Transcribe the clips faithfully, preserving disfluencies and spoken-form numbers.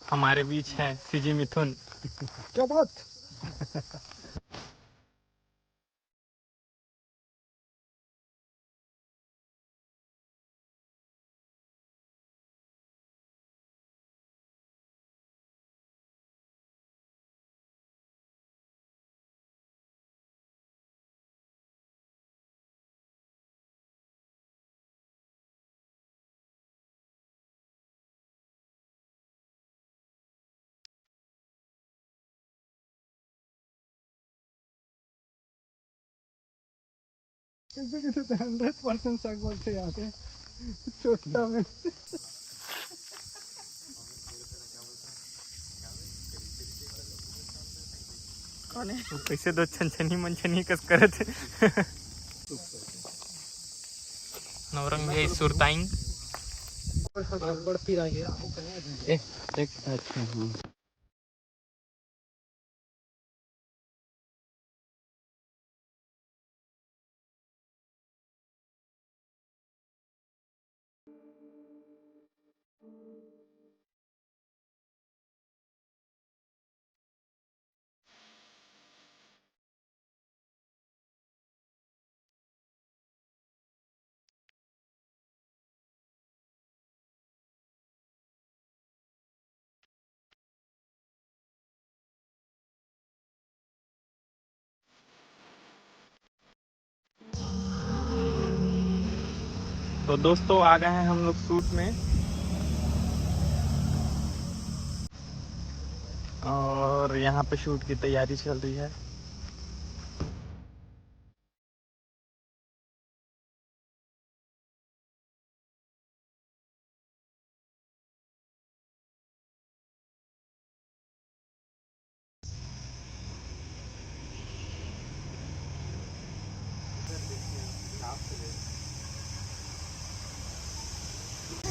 हमारे बीच है सीजी मिथुन। क्या बात। कैसे कैसे तो हंड्रेड परसेंट साग बोलते यहाँ पे। छोटा में। कौन है? वो कैसे दो छनछनी मनछनी कस करत हे। नौरंग गई सुरताइंग। बड़ फिर आ गया। ए, देख, अच्छा, हाँ। तो दोस्तों, आ गए हैं हम लोग शूट में और यहाँ पे शूट की तैयारी चल रही है।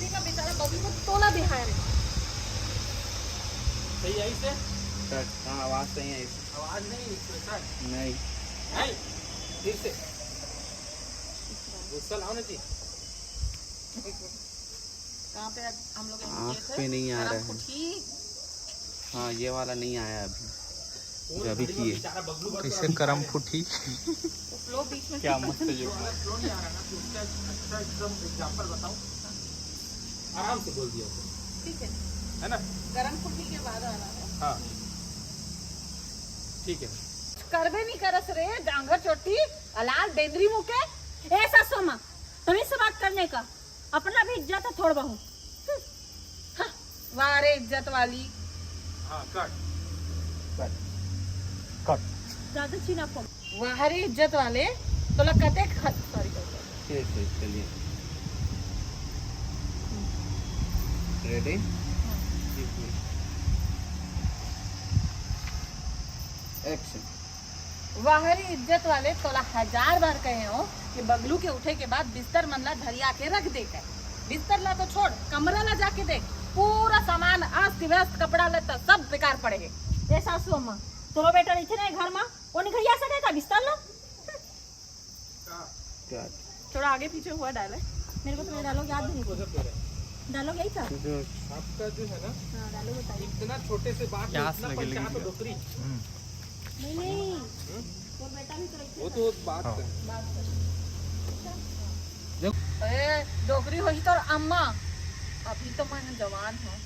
का बेचारा बबली को तोला बिहार है। सही आई से? हाँ, आवाज सही आई। आवाज नहीं, नहीं। नहीं। फिर से। गुस्सा लाओ ना जी। कहाँ पे हम लोग आँख पे नहीं आ रहा है। हाँ, ये वाला नहीं आया अभी, जो अभी किए। कैसे करम फुटी। क्या मस्त है ये। आराम से बोल दिया। ठीक है। है ना? गरम फुटी के बाद आ रहा है। हाँ। ठीक है। करबे नहीं करस रे, डांगर चोटी, अलाल बेंदरी मुके, ऐसा सोमा, तमीज से बात करने का। अपना भी इज्जत है थोड़ बहुत। हम्म। हाँ, वाह रे इज्जत वाली। हाँ, कट। कट। कट। ज्यादा छीना पड़। वाह रे इज्जत वाले, तोला कते ख-, सॉरी, सॉरी, सॉरी। ठीक, ठीक, चलिए। रेडी? हाँ। एक मिनट। एक्शन। वाह रे इज्जत वाले, तोला हजार बार कहे हो कि बगलू के उठे के बाद बिस्तर मन ला धरिया के रख दे कर। बिस्तर ला तो छोड़, कमरा ला जाके देख, पूरा सामान अस्त व्यस्त, कपड़ा लत्ता सब बेकार पड़े हे। ए सासू अम्मा, तोरो बेटा रहिथे ना घर मा, वो नहीं घरिया सके का बिस्तर ला? क्या? थोड़ा आगे पीछे हुआ डायलॉग। मेरे को तो मेरा डायलॉग याद भी नहीं था। डायलॉग यही था। आपका जो है ना, हाँ, डायलॉग बताइए। इतना छोटे से बात में प्यास इतना लगे, पंचायत लगे। डोकरी। हम्म। नहीं, नहीं। हम्म? वो बेटा भी तो एक वो तो बात हाँ। है। बात कर। अच्छा। ए, डोकरी होही तोर अम्मा। अभी तो मैं जवान हूँ।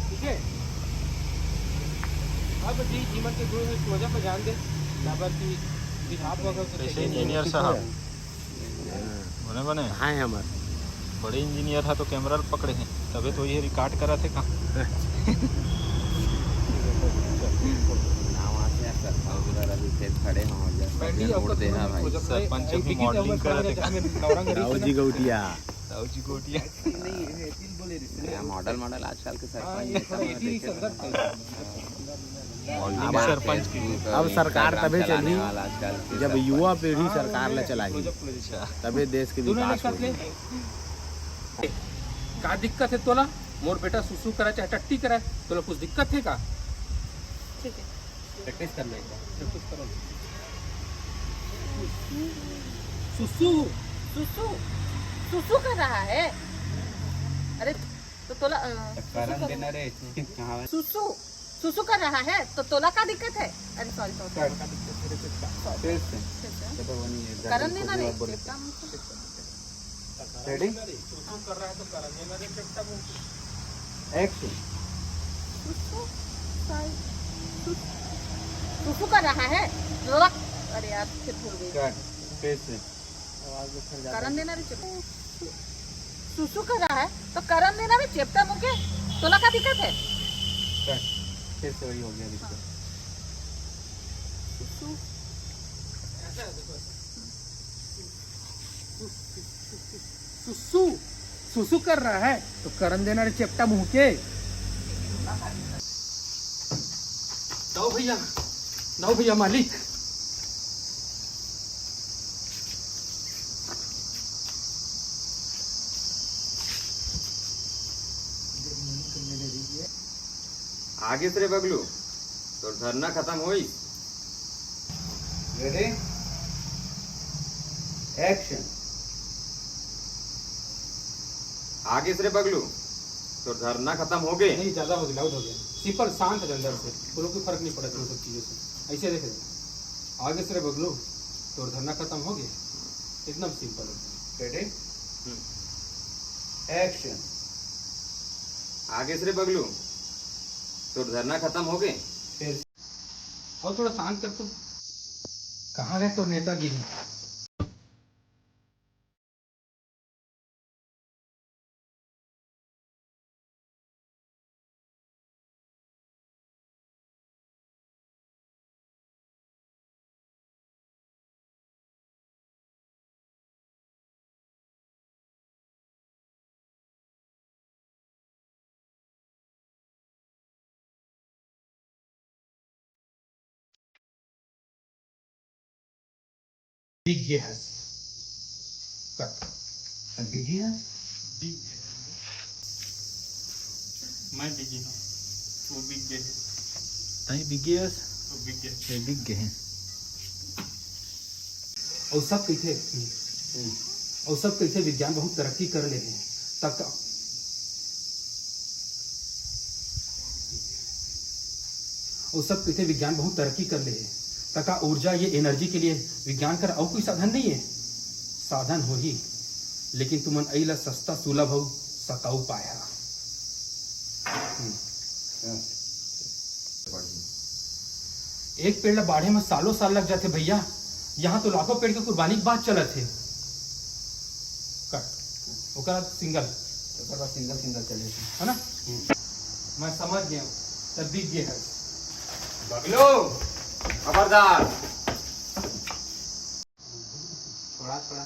ठीक है। अब जी जीवन के गुण इस वजह पर ध्यान दे, काबर कि बिहार वगैरह से कैसे चाहिए। इंजीनियर साहब? बने, बने। कहाँ है हमारे? बड़े इंजीनियर है तो कैमरा पकड़े हैं, तबे तो ये रिकॉर्ड करा थे का। नाम आते हैं सर, हम उधर अभी खेत खड़े हैं और जस्ट बैठी है, मोड़ आपका देना भाई। सरपंच अभी मॉडलिंग करा थे का। राव जी गौटिया। राव जी गौटिया। नहीं, ये चीज बोले रिश्ते। मॉडल, मॉडल आजकल के सरपंच हाँ, ये ये सब थोड़ा देखे इसी तो। मॉडलिंग अब सरपंच की। Facebook, अब सरकार Instagram तबे चलाने चलही, वाला आजकल के जब सरपंच। युवा पीढ़ी हाँ, सरकार ला चलाही, अच्छा। तबे देश के दोनों विकास एक साथ होही। ले। का दिक्कत है तोला? मोर बेटा सुसु करा चाहे टट्टी करा, तोला कुछ दिक्कत है का? ठीक है। प्रैक्टिस करना है, प्रैक्टिस करो। सुसु। सुसु। सुसु कर रहा है। अरे, तो तोला, अ, तो सुसु करन कर देना रे। हाँ। सुसु, सुसु कर रहा है, तो तोला का दिक्कत है? अरे, सॉरी, सॉरी। कर। फिर से। फिर से। करन देना रे। चेपटा मुँह से। रेडी? हाँ। एक्शन। सुसु, सॉरी। सुसु, सुसु कर रहा है। अरे यार, फिर भूल गई। कट। फिर से। आवाज में फैल जाता करन है। देना रे चेपटा। सुसु कर रहा है, तो करन देना रे चेपटा मुँह के। तोला का दिक्कत है? कट। फिर से वही हो गया दिक्कत। हाँ। सुसु। सुसु। सुसु कर रहा है, तो करन देना रे चेपटा मुँह के। दो भैया, दो भैया मालिक। आगे से रे बगलू, तोर धरना खत्म होइस। रेडी? एक्शन। आगे से रे बगलू, तोर धरना खत्म हो गए। नहीं, ज्यादा हो गया, लाउड हो गया। सिंपल, शांत है अंदर से, कोनो को फर्क नहीं पड़ता उन सब चीजों से। ऐसे देख रहे, आगे से रे बगलू, तोर धरना खत्म हो गया, एकदम सिंपल होता है। रेडी? हम्म। एक्शन। आगे से रे बगलू, तोर धरना खत्म हो गए। फिर और थोड़ा शांत कर तू। कहाँ गए तो नेतागिरी? बिक गे हस। कट। बिक गे हस। बिक गे हस। मैं बिक गे हूँ। वो बिक गे है। तई बिक गे हस। वो बिक गे। ये बिक गे हैं। अउ सब कहिथे, अउ सब कहिथे विज्ञान बहुत तरक्की कर ले हे, तब का, अउ सब कहिथे विज्ञान बहुत तरक्की कर ले हे, त का ऊर्जा, ये एनर्जी के लिए विज्ञान कर अउ कोई साधन नहीं है? साधन होही, लेकिन तुमन एला सस्ता, सुलभ अउ सकाऊ पाया। हम्म। एक पेड़ ला बाढ़े में सालों साल लग जाथे भैया, यहाँ तो लाखों पेड़ के कुर्बानी के बात चलत हे। कट। ओकर बाद सिंगल। ओकर बाद सिंगल, सिंगल चले। है ना? हम्म। मैं समझ गया हूँ, तब बिक गए है। बगलो, खबरदार। थोड़ा, थोड़ा।